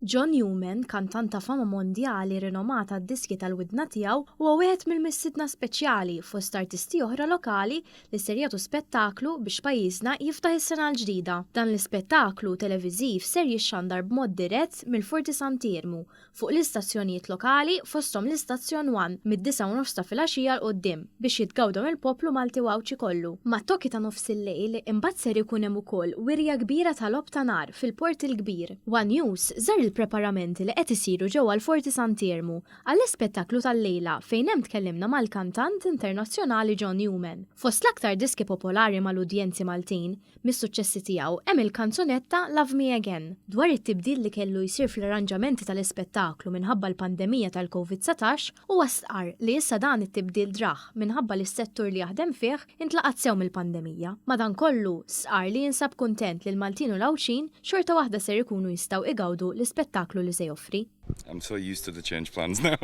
John Newman, kantant ta' fama mondjali rinomata għad-diski tal-widna tiegħu, huwa wieħed mill-mistiedna speċjali fost artisti oħra lokali li ser jagħtu spettaklu biex pajjiżna jiftaħ is-sena l-ġdida. Dan l-ispettaklu televiżiv ser jixxandar b'mod dirett mill-Forti Sant'Iermu fuq l-istazzjonijiet lokali, fosthom l-istazzjon One, mid-9:30 ta' filgħaxija 'l quddiem biex jitgawda mill-poplu Malti u Għawdxi kollu. Mat-tokki ta' nofsillejl imbagħad ser ikun hemm ukoll wirja kbira ta' logħob ta' nar fil-Port il-Kbir. One News żar il-preparamenti li qed isiru ġewwa l-Forti Sant'Iermu għall-ispettaklu tal-lejla, fejn hemm tkellimna mal-kantant internazzjonali John Newman. Fost l-aktar diski popolari mal-udjenzi Maltin mis-suċċessi tiegħu hemm il-kanzunetta Love Me Again. Dwar it-tibdil li kellu jsir fl-arranġamenti tal-ispettaklu minħabba l-pandemija tal-Covid-19, huwa stqarr li issa dan it-tibdil drah minħabba li s-settur li jaħdem fih intlaqat sew mill-pandemija. Madankollu, stqarr li jinsab kuntent li l-Maltin u l-Għawdxin xorta waħda ser ikunu jistgħu igawdu l-ispettaklu li se joffri. I'm so used to the change plans now.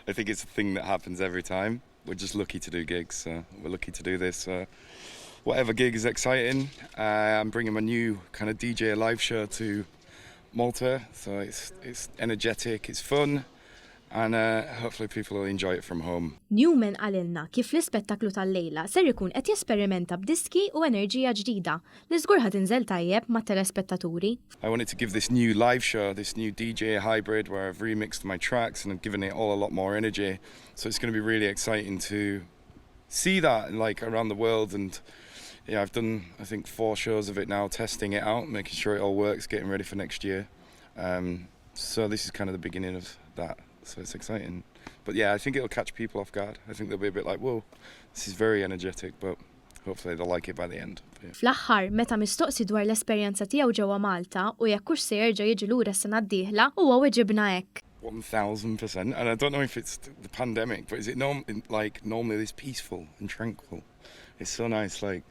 I think it's a thing that happens every time. We're just lucky to do gigs. So we're lucky to do this. Whatever gig is exciting. I'm bringing my new kind of DJ live show to Malta, so it's energetic, it's fun, and hopefully people will enjoy it from home. Newman qalilna kif l-ispettaklu tal-lejla ser ikun qed jesperimenta b'diski u enerġija ġdida li żgur ħa tinżel tajjeb mat-telespettaturi. I wanted to give this new live show, this new DJ hybrid where I've remixed my tracks and I've given it all a lot more energy. So it's going to be really exciting to see that, like, around the world. And yeah, I've done, I think, four shows of it now, testing it out, making sure it all works, getting ready for next year. So this is kind of the beginning of that. So it's exciting. But yeah, I think it'll catch people off guard. I think they'll be a bit like, "Whoa, this is very energetic," but hopefully they'll like it by the end. Yeah. Fl-aħħar, meta mistoqsi dwar l-esperjenza tiegħu ġewwa Malta u jekk hux se jerġa' jiġi lura s-sena d-dieħla, huwa weġibna hekk. 1000%. And I don't know if it's the pandemic, but is it like normally this peaceful and tranquil? It's so nice. Like,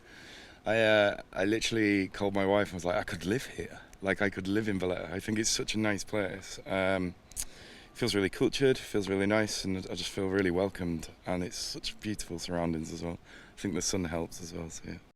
I literally called my wife and was like, "I could live here. Like, I could live in Valletta. I think it's such a nice place. Feels really cultured, feels really nice, and I just feel really welcomed. And it's such beautiful surroundings as well. I think the sun helps as well. So yeah.